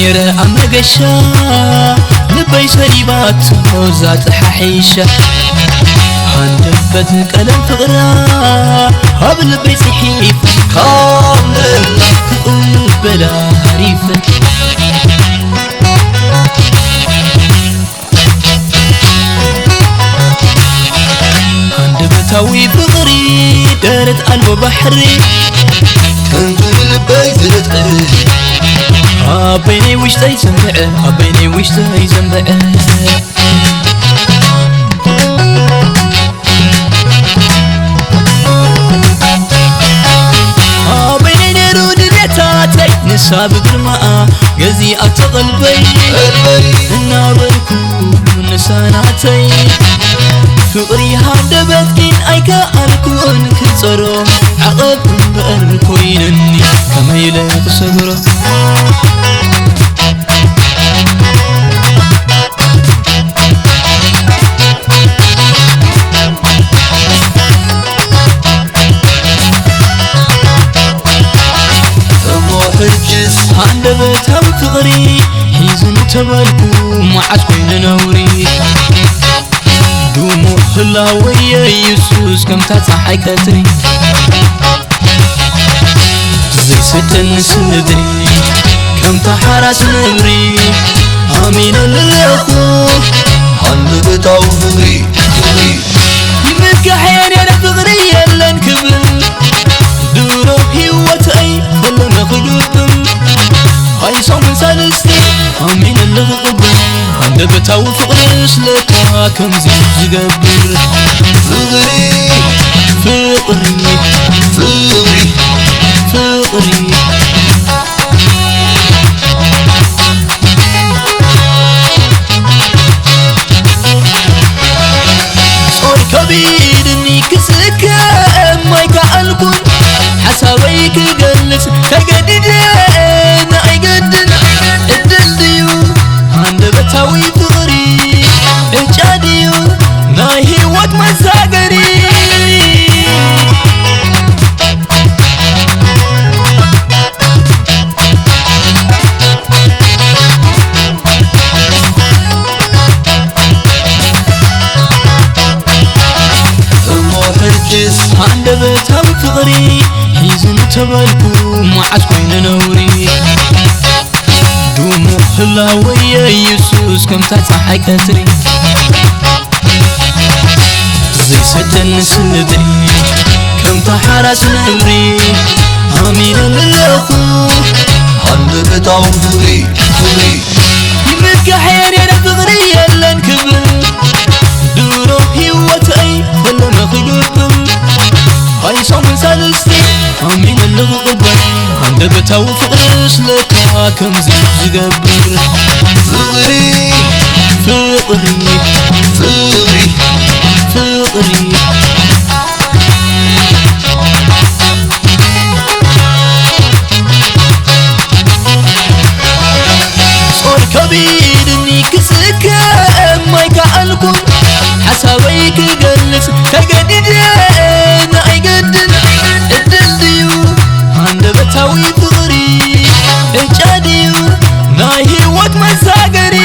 ነይረ ኣብ መገሻ ልበይ ሰሊባቶ ዛጥሓሒሻ ሃንደበት ቀለም ፍቕራ ኣብ ልበይ ጽሒፍ ካብ ክቕበላ ሃሪፈ ሃንደበታዊ ፍቕሪ ደረት ኣልቦ ባሕሪ ከምቲ ብልበይ ዝነጥር ኣበይነይ ውሽጠይ ዘንብዐ ኣበይነይ ውሽጠይ ዘንብዐ ኣበይነይ ነይሩ ድሌታተይ ንሳ ብግርማኣ ገዚኣቶ ቀልበይ እናበልኩ ንሳ ናተይ ፍቕሪ ሃንደበት ግን ኣይከኣልኩን ክጸሮ ዓቐብ እምበር ኮይነኒ ከመይ ኢለ ክሰግሮ እሞ ሕጅስ ሃንደበታዊ ፍቕሪ ሒዙ እንተበልኩ መዓስ ኮይኑ ነውሪ ድሙቕ ህላወየ ኢየሱስ ከምታ ፀሓይ ቀትሪ ዘይሰደኒ ስድሪ ከምታ ሓራስ ነብሪ ኣሚነ ኣለኹ ሃንደበታዊ ፍቕሪ ፍቕሪ ይምክሐ ነረ ፍቕሪ የለን ክብል ድሮ ህይወተይ ፈለመ ክግብር ኣይሶምን ሳልስቲ ኣሚነ ኣለኹ ቅብል ሃንደበታዊ ፍቕሪ ስለካ ከምዚ ዝገብር ፍቕሪ ፍቕሪ ፍቕሪ ፍቕሪ ጾር ከቢድኒ ክስከም ኣይከኣልኩን ሓሳበይ ክገልጽ ተገዲደ ንኣይገድን ዕድል ድዩ ሃንደበታዊ ፍቕሪ ዕጫ ድዩ ናይ ህይወት መሳገሪ እሞ ሕጅስ ሃንደበታዊ ፍቕሪ ሒዙ እንተበልኩ መዓስ ኮይኑ ነውሪ ድሙቕ ህላወየ ኢየሱስ ከምታ ፀሓይ ቀትሪ ዘይሰደኒ ስድሪ ከምታ ሓራስ ነብሪ ኣሚነ ኣለኹ ሃንደበታዊ ፍቕሪ ፍቕሪ ይምክሐ ነረ ፍቕሪ የለን ክብል ድሮ ህይወተይ ፈለመ ክገብር ኣይሶምን ሳልስቲ ኣሚነ ኣለኹ ቅበል ሃንደበታዊ ፍቕሪ ስለካ ከምዚ ዝገብር ፍቕሪ ፍቕሪ ፍቕሪ ፍቕሪ ጾር ከቢድኒ ክስከም ኣይከኣልኩን ሓሳበይ ክገልጽ ተገዲደ ንኣይገድን ዕድል ድዩ ሃንደበታዊ ፍቕሪ ዕጫ ድዩ ናይ ህይወት መሳገሪ